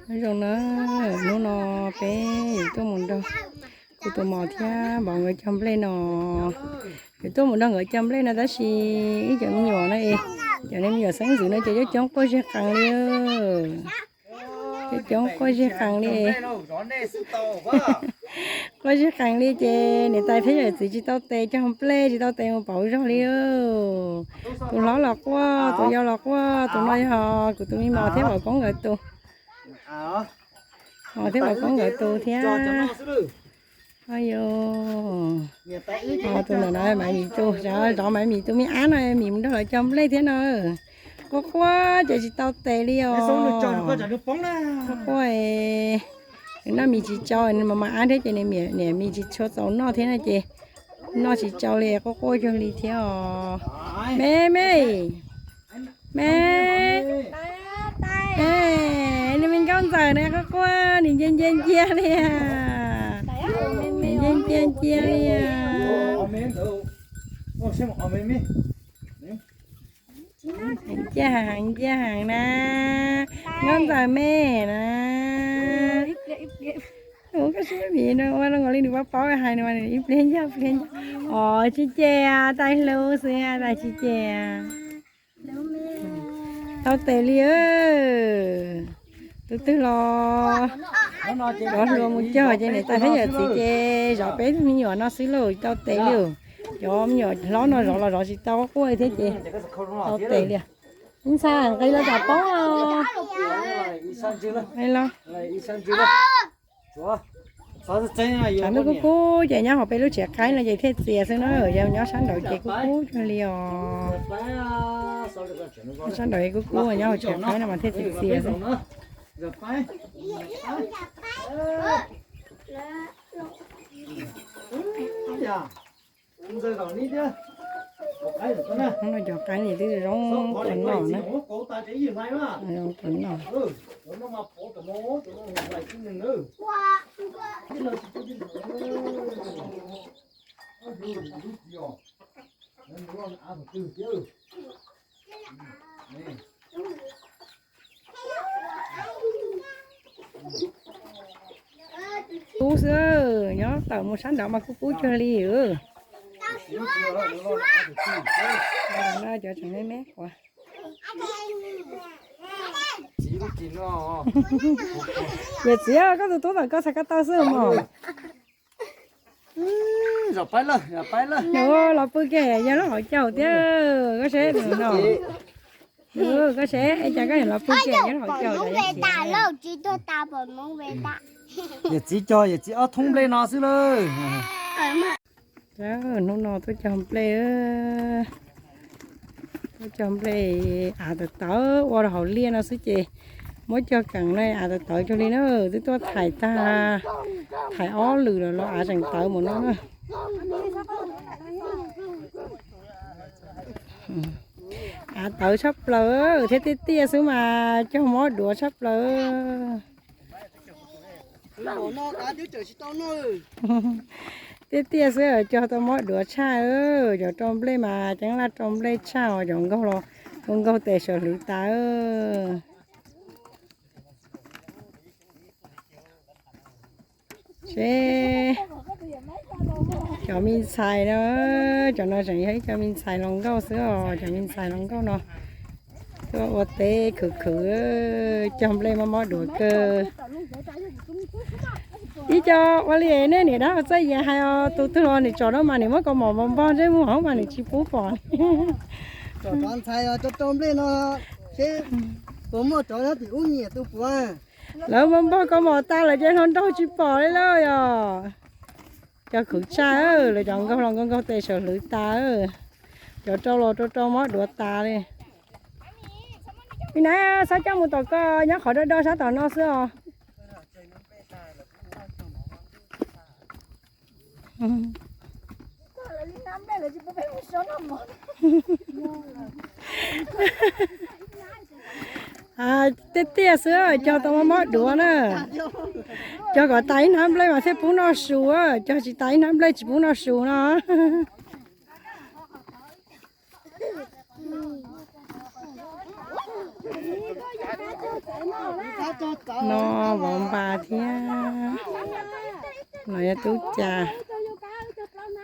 Nyob zoo na, hnub no peb yuav tuaj mus nrog kuv tus mos thiab vauv nkawd cog nplej no. Yuav tuaj mus nrog nkawd cog nplej no tab sis ib cov me nyuam no es, cov me nyuam xeeb ntxwv no ces coob coob quaj zeg qees li. Coob coob quaj zeg qees li. Quaj zeg qees li ces niam tais thiab yawm txiv tsis tau tes cog nplej, tsis tau tes mus pauv zog li. Tus hlob los quaj, tus yau los quaj, tus no yog kuv tus me mos thiab vauv Koob nkawd tus. Mos thiab vauv Koob nkawd tus thiab. Ayu, tus ntawm no Maiv Mis tus, zov Maiv Mis tus me ab no, Maiv Mis mus nrog lawv cog nplej thiab no. Quaj quaj ces tsis tau tes li os. Quaj quaj, nws noj mis tsis tsau, nws mas mas ab thiab ces niam mis tsis tshua txaus noj thiab no ces noj tsis tsau li, quaj quaj cuag li thiab os. Me me, me, nws me nkauj ntxawm na, quaj quaj, nws nce nce ncia li. Nws nce nce ncia li. Heev cia heev cia heev na. Nkauj ntxawm me na. Ua koj siab vim no ua zoo nkaus li nws paub paub hais no, ib pliag ncaj ib pliag ncaj. Os, tsis ces, tais hlub xwb, tais tsis ces. Tau tes li. Tus twg los cov hluas mus cog ces niam tais thiab yawm txiv ces zov peb tug me nyuam no xwb lauj, tau tes li. Cov me nyuam hlob no zov los zov tsis tau, quaj quaj thiab ces tau tes li. Ib ntxhais nqis los tsam poob os. Tshav ntuj kub kub ces nyob hauv peb lub tsev qaib no ces thiaj txias xwb na, yog nyob sab nraud ces kub kub cuag li os. Sab nraud kub kub, nyob hauv tsev qaib no mas thiaj txias txias xwb. Hnub no cov qaib ne twb zoo quav nom na. Zoo quav nom. Kub xwb, nyob tawm mus sab nraud mas kub kub cuag li. No cov tseem me me quav. Yawm txiv, koj tus tub tawm koj txhais ko taw xwb mog. Los pw kiag yawg lub hauv caug thiab, koj seb no. Koj seb, es cas koj los pw kiag yawg lub hauv caug. Yawm txiv cog yawm txiv ob thoob nplej no xwb lawm. Hnub no tuaj cog nplej, tuaj cog nplej, av tawv tawv ua rau hauv liaj no xwb ces muab cog kees na, av tawv tawv cuag li na, twb tuaj thaiv tag, thaiv ob lwm lawm los av tseem tawv mus no na. Av tawv tshaj plaws thiab tiaj tiaj xwb mas cog mob duav tshaj plaws. Tiaj tiaj xwb cog tau mob duav tshaj, cov rau nplej mas ceeb laj rau nplej tshaj os, cov nkaug los nkaug tes saum hlwv tas. Seb, cov me ntxhais no, cov no tseem yog ib co me ntxhais hluas nkauj xwb os, cov me ntxhais hluas nkauj no tuaj ua teb khwv khwv, cog nplej mob mob duav kawg. Ib co ua li nej niam dab txawj yas hais os, tus twg los nws tsom no mas nws muab kaus mom npog npog ntsej muag hauv mas nws tsis pub pom. Ntxhais os, rau rau nplej no seb puas muaj cov nyob tim ub nyiam tus puav. Lawv npog npog kaus mom tas lawm ces hluas nraug tsis pom li lawm os. Cov khwv tshaj, lawv cov nkaug los nkaug nkaug tes saum hlwv tas, cov rau los rau rau mob duav tas li. Nim no xav coj mus tom koj nyob qhov do do sab tom no xwb os. Tiaj tiaj xwb, cog tau mob mob duav na. Cog kom tas ib hnab nplej mas thiaj pub noj su, cog tsis tas ib hnab nplej tsis pub noj su no. No vauv npas thiab, no yog tub cas,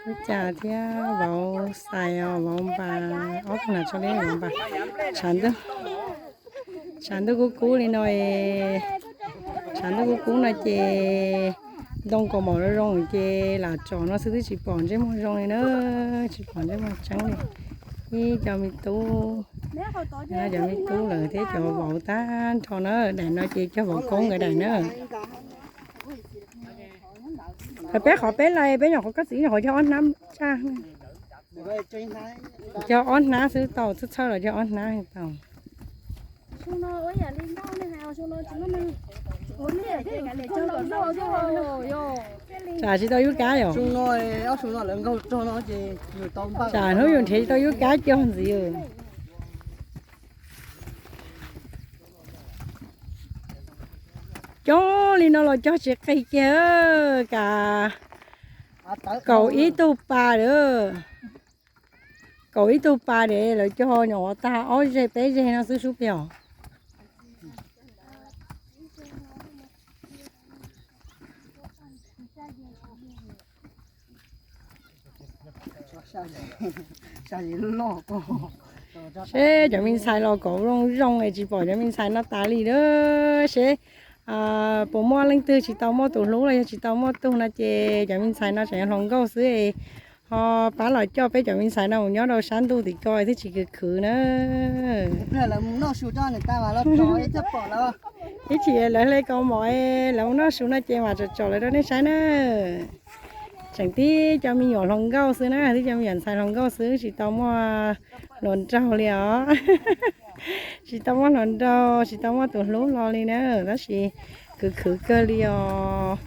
tub cas thiab vauv xais os, vauv npas ob tug na, tso li vauv npas. Tshav ntuj, tshav ntuj kub kub li no, tshav ntuj kub kub no ces ntoo kaus mom zoo zoo ces lam tsom no xwb twb tsis pom ntsej muag zoo li na, tsis pom ntsej muag tseeb li. Ib co me tub, cov me tub lawm thiab cov vauv tag nrho na, daim no ces cog vauv koob nkawd daim na. Peb qhov peb lais peb nyuam qhuav, koj txiv nyuam qhuav cog ob hnab tsaj, cog ob hnab xwb tau, txhawj txhawj los cog ob hnab tau. Tsam tsis tau yub kab yom? Tsam hnub yus nrhiav tsis tau yub kab cog ntxiv. Cog li no los cog tsis qis kiag, kav kaum ib tug pas lawm. Kaum ib tug pas es lawv cog nyuam qhuav tag ob zeg peb zeg no xwb sub pem os. Seb cov me ntxhais los kom zoo zoo es tsis pom cov me ntxhais no tas li lawm. Seb puas muaj leej twg tsis tau muaj tus hlub los yog tsis tau muaj tug no ces cov me ntxhais no tseem hluas nkauj xwb es ho pab los coj peb cov me ntxhais no mus nyob rau sab ntuj tim ko thiaj tsis khwv khwv na. Ib chim lawv hle kaus mom, lawv mus noj su no ces mam tsom tsom lawv rau nej saib na. Tseem tib cov me nyuam hluas nkauj xwb na, tib cov me nyuam ntxhais hluas nkauj xwb, tsis tau muaj hluas nraug li os. Tsis tau muaj hluas nraug, tsis tau muaj tus hlub los li na, tab sis khwv khwv kawg li os.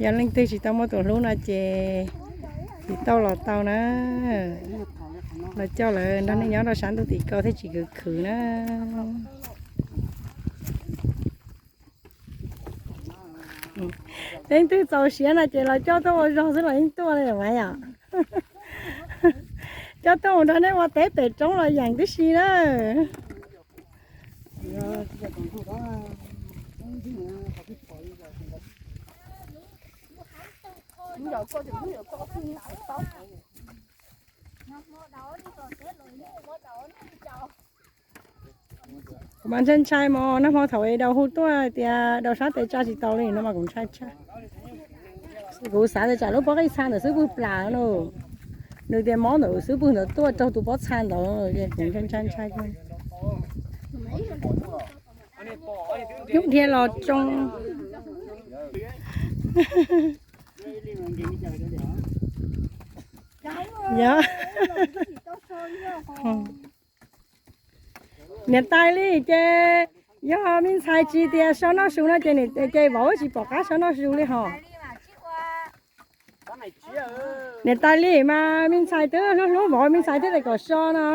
Yog leej twg tsis tau muaj tus hlub no ces tsis tau los tau na. Los coj lawv nrog nej nyob rau sab ntuj tim ko thiaj tsis khwv khwv na. Leej twg txaus siab no ces los coj tuaj ua zog xwb los yeej tuaj li mas yom. Coj tuaj mus nrog nej ua teb pem roob los yeej tib si na. Kuv mas ntshai ntshai mos, nag hmo thaum es Daus hu tuaj tias Daus sab tes tsa tsis taus li no mas kuv ntshai ntshai. Kuv xav tias tsam lub pob qij txha ntawd xwb pwg plam no, nws tias mob ntawd xwb pwg ntawd tuaj raug tus pob txha ntawd, kuv ntshai ntshai ntshai. Nyuj dhia los tsoo. Yog niam tais li ces yog me ntxhais tsis tias so noj su no ces niam tais ces vauv tsis pom qab so noj su li hos. Niam tais li mas me ntxhais twb hlub hlub vauv, me ntxhais thiaj tias kom so no.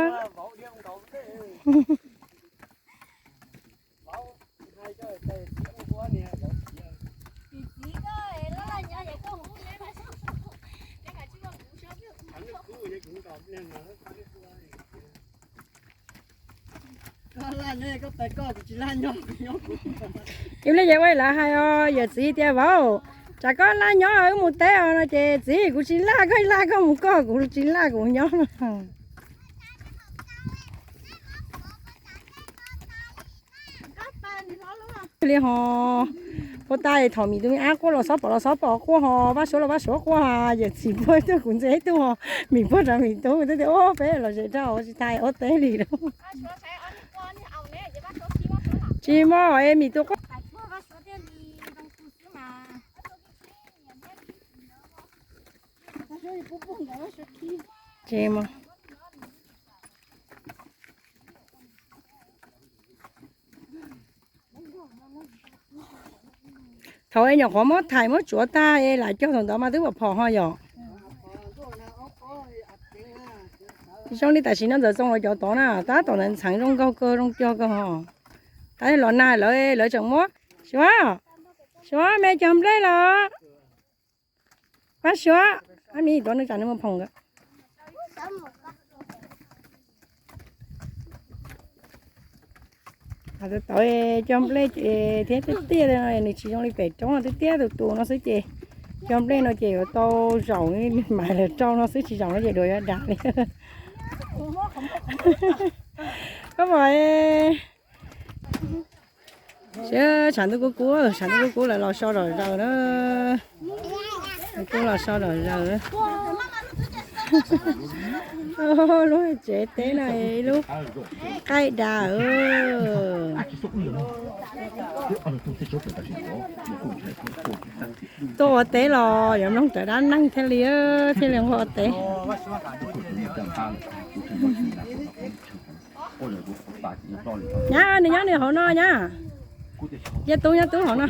Ib pliag ces ua lawv hais os, yawm txiv tias vauv, tsam koj laj nyob wb mus teb os no ces txiv kuv tsis laj, koj laj koj mus koj, kuv tsis laj kuv nyob. Li ho puag ta thaum Mim tus me ab quaj los xob pom los xob pom quaj ho Vaj Suav los Vaj Suav quaj, yawm txiv puag ib tug kuv ntxiv ib tug ho, Mim puag rau Mim tug, twb tias ua peb los zem rau tsis tas ua teb li lauj. Tsis muaj es Mim tus quaj. Tsis muaj. Thaum es nyuam qhuav muab thaim muab tsuav tag es lam cog thaum ntawd mas twb pom phom ho yom. Zoo li tam sim no Ntxawm Txoos lawv cov tod na, tab tom ntxheev zoo nkauj kawg zoo cog kawg ho. Tab los nag lawv, lawv tseem muab, Suav, Suav me cog nplej los. Pab Suav, ab mi tuav nws tsam nws mus phoom nkawd. Tau tau cog nplej thiab tiaj tiaj no nws tsis zoo li pem roob no, tiaj tiaj tus tus no xwb ces cog nplej no ces yuav tau zaum, mas lawv rau no xwb tsis zaum no ces duav yuav dav li. Koj pom, tshav ntuj kub kub, tshav ntuj kub kub lawv los so zom zaws na. Kub los so zom zaws. Lub tsev teb no ib lub qaij dav. Tuaj ua teb los yuav mloog rawv dab neeg thiaj li, thiaj li ua teb. Nyab, nws nyob nws hauv no nyab. Nyob tub, nyob tub hauv no.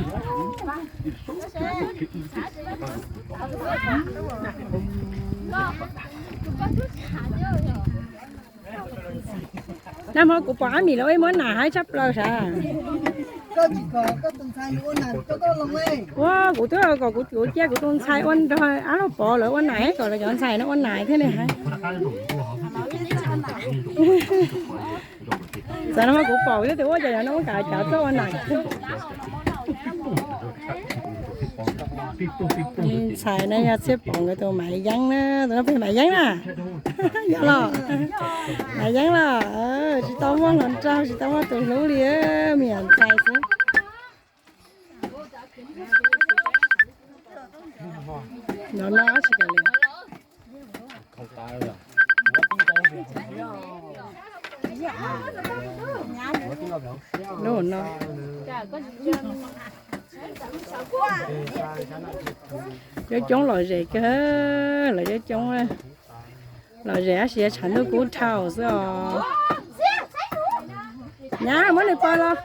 Nag hmo kuv pom Ab Mim lawv ib muab nas haib tshaj plaws sav. Ua kuv twb kom kuv cia kuv tus ntxhais ua nrog Ab Lauj Pov lawv ua nas, kom lawv cov ntxhais no ua nas thiab ne. Txawm no kuv pom kuv twb tias ua cas yog no muab kav cav tuaj ua nas. Ntxhais no yog Txhiaj Pov nkawd tus Maiv Yeeb na, tus no peb Maiv Yeeb na. Yog los, Maiv Yeeb los, tsis tau muaj hluas nraug, tsis tau muaj tus hlub li, me nyuam ntxhais xwb. No no tsis kav li. Lub no. Coob coob lom zem kawg, lawv coob coob. Lom zem tab sis tshav ntuj kub dhau xwb os. Nyab, muab nws paws los.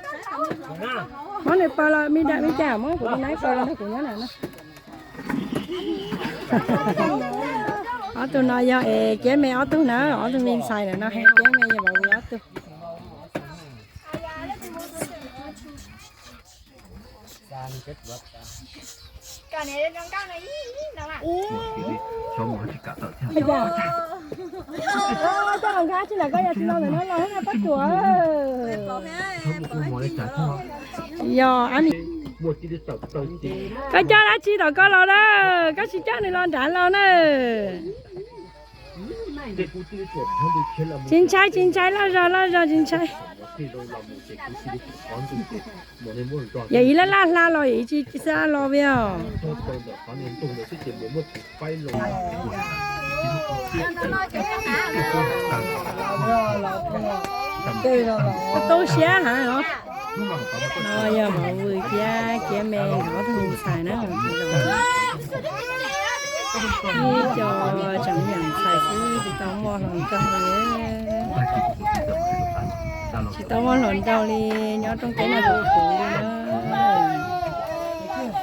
Muab nws paws los, me da me cas muab kuv tus nab paws los nrog kuv nyob na. Ob tug no yog es kiab me ob tug na, ob tug me ntxhais ntawm no he kiab me yog vauv ob tug. Coj los nkag tsis los koj yog tsis los ntawm no los na Paj Tuam. Tsis yog, koj coj dab tsi tom koj los na, koj tsis coj nws los nrad los na. Tsis ntshai, tsis ntshai, loj zog loj zog, tsis ntshai. Yog ib laj laj hla los yog ib tsis xav los vim os. Koj tu siab heev os. No yog Maiv Vwm thiab Kiab Me nkawd ob tug me ntxhais na. Ib co tseem yam ntxhais xwb tsis tau muaj hluas nraug li. Tsis tau muaj hluas nraug li, nyob rooj teb no khwv khwv li na.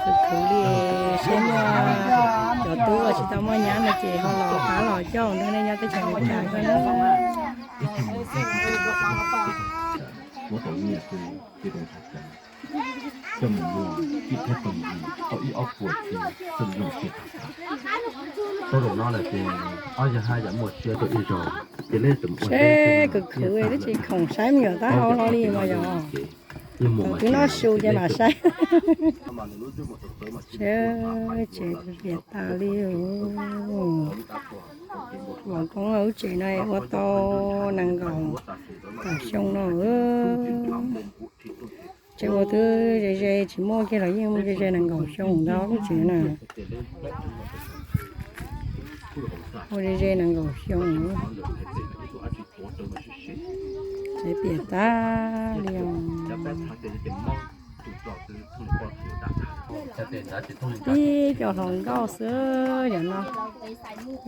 Khwv khwv li, seb muaj cov tub uas tsis tau muaj nyab no ces ho los pab los coj nrog nej nyob teb chaws Amelikas koj na. Seb, khwv khwv twb tsis khoom saib me nyuam taub hau hlo li mas yog. Thaum twb noj su ces mam saib. Seb, tsev piam tas li. Vom Koob lub tsev no ua tau nees nkaum kaum xyoo no. Tsev ua twb ze ze tsis muaj kiag los yeej ze ze nees nkaum xyoo ntau lub tsev na. Ua ze ze nees nkaum xyoo. Tsev piam tas li os. Ib co hluas nkauj xwb yom no.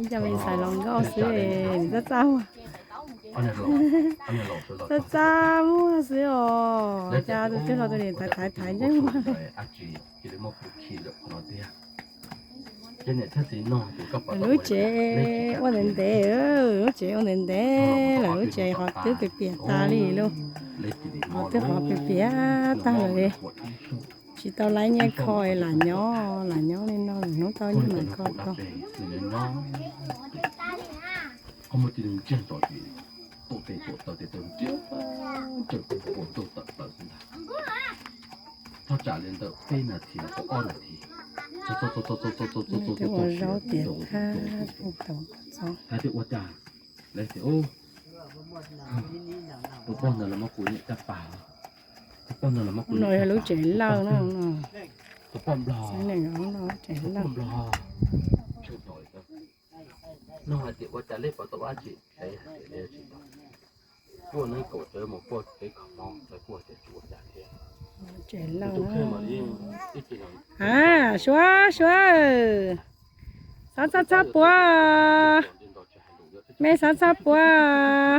Ib co me ntxhais hluas nkauj xwb, txaj txaj muag. Txaj txaj muag xwb os, cas tus twg los tus niam thaiv thaiv thaiv ntsej muag. Lub tsev ua ntev ntev, lub tsev ua ntev ntev lawm, lub tsev qhov twb piam piam tas li lauj. Qhov twb qhov piam piam tag lawm li. Tsis tau laib nyiaj kho, lam nyob lam nyob li no, hnub tau nyiaj mam kho tau. Tuaj pem tuaj taws tes taw ntiab, tseem ua tuaj tawm plaws xwb ntag. Thaj tsam li ntawm peb nas this los tau ob nas this, txog txog txog txog txog txog txog txog txog txog txog txog txog txog txog. Hais tias ua cas, lawv tias tus poj ntawd los muab kuv niam caj pas, tus poj ntawd los muab kuv niam caj pas, tus poj nplog, tus poj nplog. No hais tias ua cas lej puas tau dab tsi, tsis tau. Cuaj neeb kaum tawv mus puag pem kho mob, lawv kuj hais tias tsis ua cas thiab. Tus kheej mas ib ce no. A, Suav, Suav, xav txhob txhob puav, me xav txhob puav.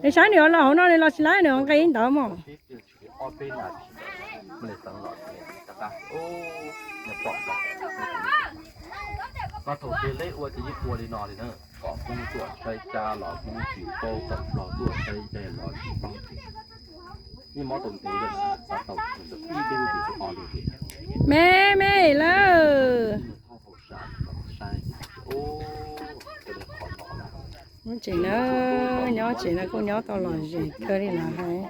Nws saib nws los hauv no, nws los tsis laib, nws nqis ntawd mos. Mas thaum twg lej ua ces yeej ua li no li na, kom Hmoob tuaj saib cab los Hmoob tsis paub, tawm plaws tuaj saib cab los tsis paub ces yeej mob tau ntev lawm, xav tau ib lub ces ib lub ces. Me me lawm. Lub tsev na, nyob tsev no kuj nyob tau lom zem kawg li lawm hais.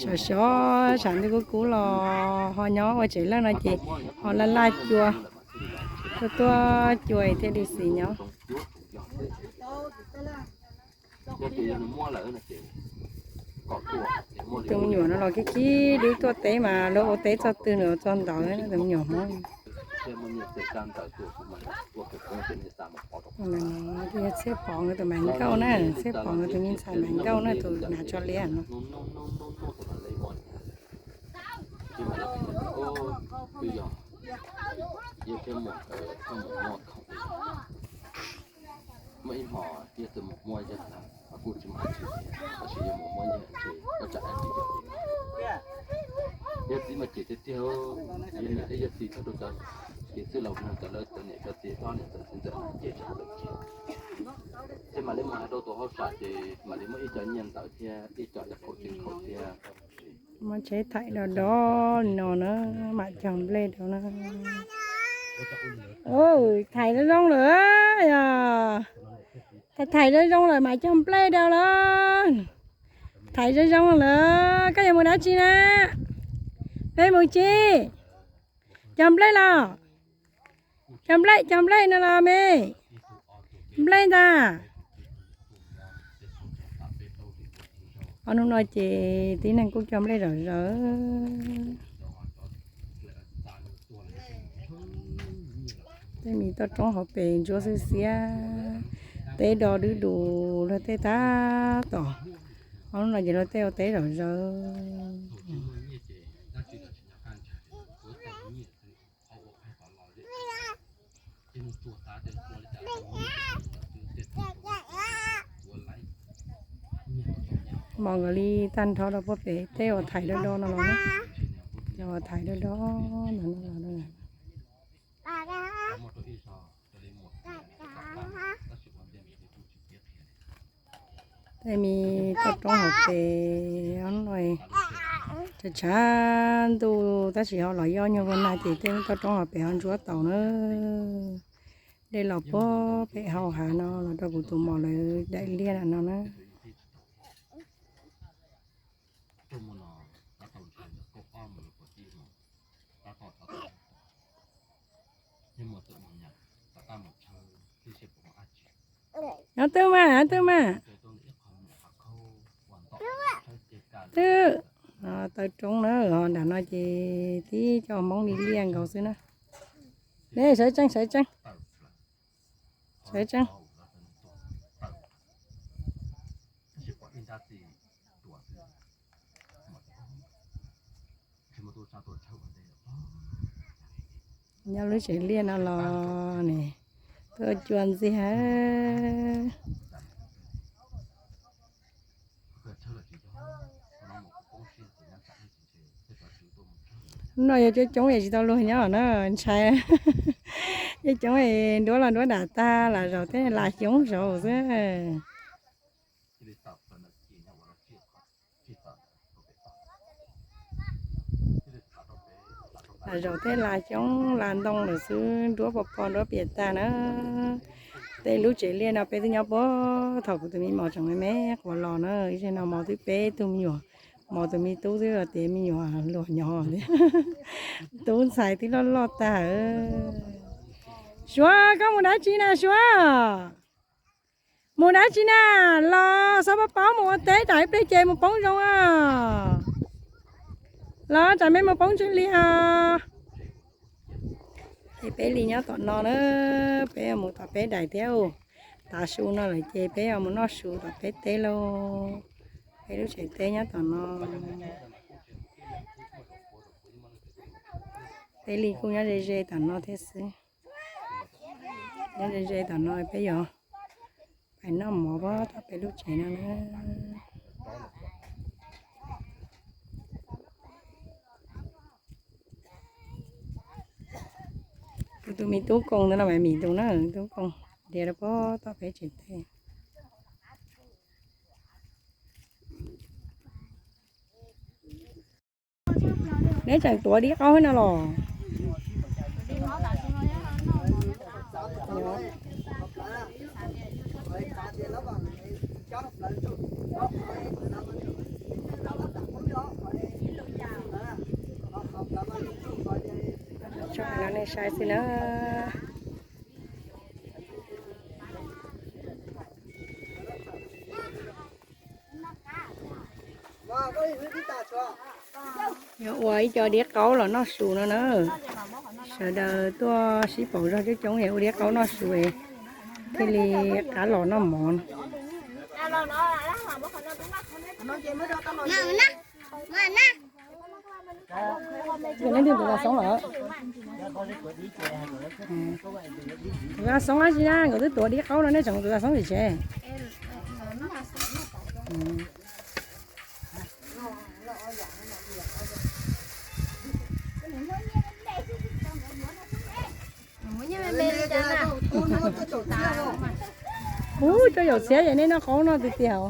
Sov sov tshav ntuj kub kub los ho nyob ua tsev lawj no ces ho laj laj cua, tuaj tuaj cua thiaj li xis nyob. Tus me nyuam no los khib khib dub tuaj teb mas luag ua teb txog twg nws ua txog ntawd, tus me nyuam Hmoob. Txhiaj Pov nkawd tus mas nkauj na, Txhiaj Pov nkawd tus me ntxhais mas nkauj na, tus hnav tsho liab no. Muaj ib hmo yog tus mus muaj yawg ntag, kuj tsis muaj dab tsi thiab, tab sis yog mus muaj yawg ntshe koj tsam dab tsi yog li no. Yawg txiv mas cem tiag tiag, yawg niam thiab yawg txiv txhob rau cov, ces txwj laus nug cov lawv cov niam cov txiv txhob niam txawm txiv ntxawm cem tsis hauj lwm kiag. Ces mam li mus hais rau tus hauj sam ces mam li muaj ib co nyiaj ntawd thiab ib co cov khaum cev khaum thiab. Muaj tsheb thaim do do li no na, mam cog nplej rau na. Thaim zoo zoo lawm yog, thaim zoo zoo lawm mam cog nplej rau lawm. Thaim zoo zoo lawm, koj yuav mus dab tsi na? Peb mus tsi? Cog nplej los? Cog nplej, cog nplej no los me? Nplej ntag. Ob hnub no ces tib neeg kuj cog nplej zom zaws. Tej me toj roob hauv pes ntsuab xiab xiab, teb do dub dus, luag tej tab tom. Ob hnub no ces luag tej ua teb zom zaws. Mos nkawd li tag nrho rau puag pem tej uas thaim do do no los, uas thaim do do no. Tej me toj roob hauv pes no tshav tshav ntuj tab sis ho los yoj nyuag ua nag ces tej toj roob hauv pes ho ntsuab taus na. Dej los puag pem hauv hav no los rau kuv tus mos lawv daim liaj no na. Nyob twg mas, nyob twg mas? Twb, taw roob na, nram no ces tib co Hmoob li liaj nkaus xwb na. Ne, sawv tsees, sawv tsees, sawv tsees. Nyob lub tsev liaj no los ne, tuaj cua ntxiag. Hnub no yog coob coob es tsis tau luag nyob na, ntshai. Coob coob es nruab los nruab dam tag, lam zaum tej las xyoob zaum xwb. Lam zaum tej las xyoob las ntoo lawm xwb, nruab pos pos nruab piam tag na. Tej lub tsev liaj no peb twb nyob puag thaum kuv tus me mos tseem me me quas los na, ib zaug no mos twb peb tug me nyuam, mos tus me tub twb tiav me nyuam luag nyob thiab. Tub ntxhais twb loj loj tag. Suav, koj mus dab tsi na Suav? Mus dab tsi na? Los xav paub paub mus ua teb tsam ib pliag ces mus poob zoo os. Los tsam me mus poob ntsej li os. Ces peb li nyob tom no na, peb yuav mus tom peb daim thiab. Tav su no lawm ces peb yuav mus noj su tom peb teb lauj. Peb lub tsev teb nyob tom no. Peb li kuj nyob ze ze tom no thiab xwb. Nyob ze ze tom no peb yuav pais noj mov pab tom peb lub tsev no na. Kuv tus me tub koos ntawd no mas mis tus na, tub koos diav rau pab tom peb tsev teb. Neb tseem tuav dib qaub no los? Tso no nej saib xwb na. Yuav ua ib co dib qaub los noj su no na. Sawv daws tuaj sib pauv zog coob coob es ua dib qaub noj su es thiaj li qab los noj mov no. Tus xoob dab tsi na, nkawd twb tuav dib qaub no nej tseem tus xoob tim tsev. Ub, cov yaum txiab es nej noj qaub no tiag tiag.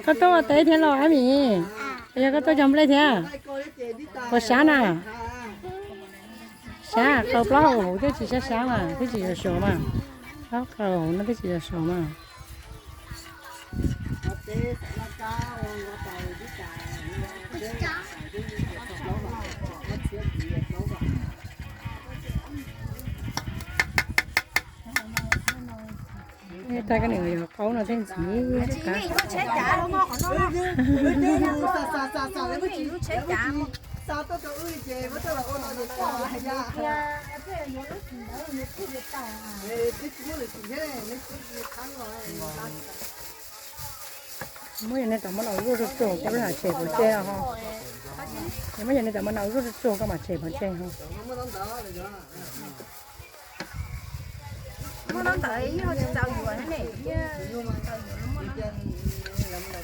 Koj tuaj ua teb thiab los Ab Mis? Yog koj tuaj cog nplej thiab? Ua sab na. Sab qaws plaub hau hauv twb tsis sab sab mas twb tsis yog suav mas. Plaub qaws hauv no twb tsis yog suav mas. Tag koj niam yog qaub no tej ntxiv. Muab yog nej tam muab no zuaj tsuag tsuag koj mam tshem pov tseg ho. Muab yog nej tam muab no zuaj tsuag tsuag koj mam tshem pov tseg ho.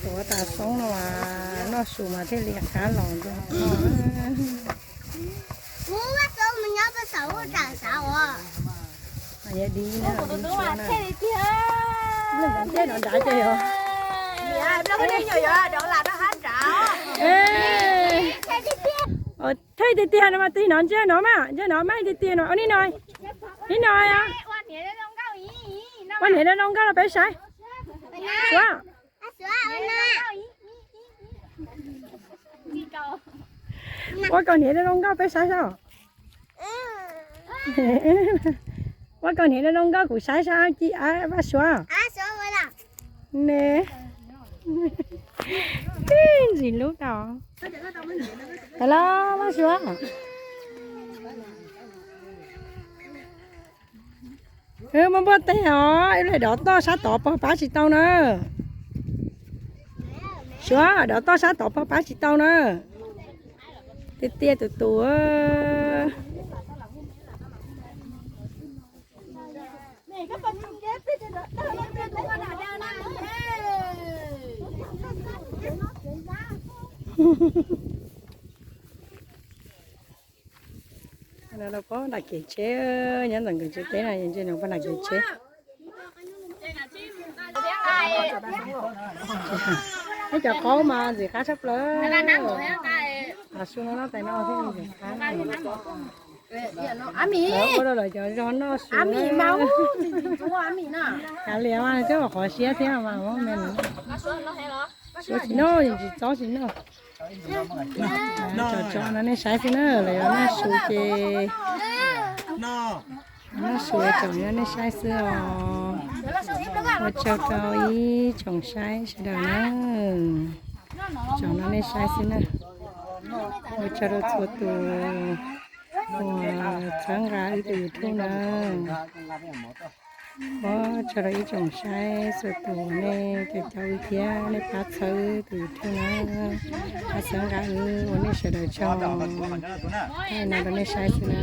Tuav tas xoob no mas noj su mas thiaj li qab los ntag. Yog dib na, dib tshuav na. Tej no nrad ces yog. Thej tiag tiag no mas tig no ntsej no mas, ntsej no mas tiag tiag no, nib no, nib no. Ua niam no nkauj los peb saib. Suav. Ua kom niam no nkauj peb saib saib. Ua kom niam no nkauj kuv saib saib ci Vaj Suav. Ne. Ntxim hlub tau. Hello Vaj Suav. Muaj npuaj teg os, ib leeg dov toj sab tod pog pab tsis tau na. Suav, dov toj sab tod pog pab tsis tau na. Tiag tiag tus tus. Lawv pab nram kev tsheb, nyob ntawm nkawd tsev teb no, ntsia no pab nram kev tsheb. Ib cov qaub mas ntxim qab tshaj plaws. Su no noj tais no thiab. Ua rau lawv cov zog noj su. Kav liam mas twb qhov siab thiab mas me. Suav tsis noj, tsis txob tsis noj. Tso tso no nej saib xwb na, lawv yuav noj su ces noj su tsoom no nej saib xwb os. Ua tsaug rau ib tsoom saib sawv daws na. Tsoom no nej saib xwb na. Ua tsaug rau txhua tus uas txhawb nqa wb tus YouTube na. Ua tsaug rau ib tsoom saib txhua tus, nej caum caum wb thiab nej pab txhawb wb tus YouTube na. Pab txhawb nqa wb, ua nej sawv daws tsaug. Thaij no rau nej saib xwb na.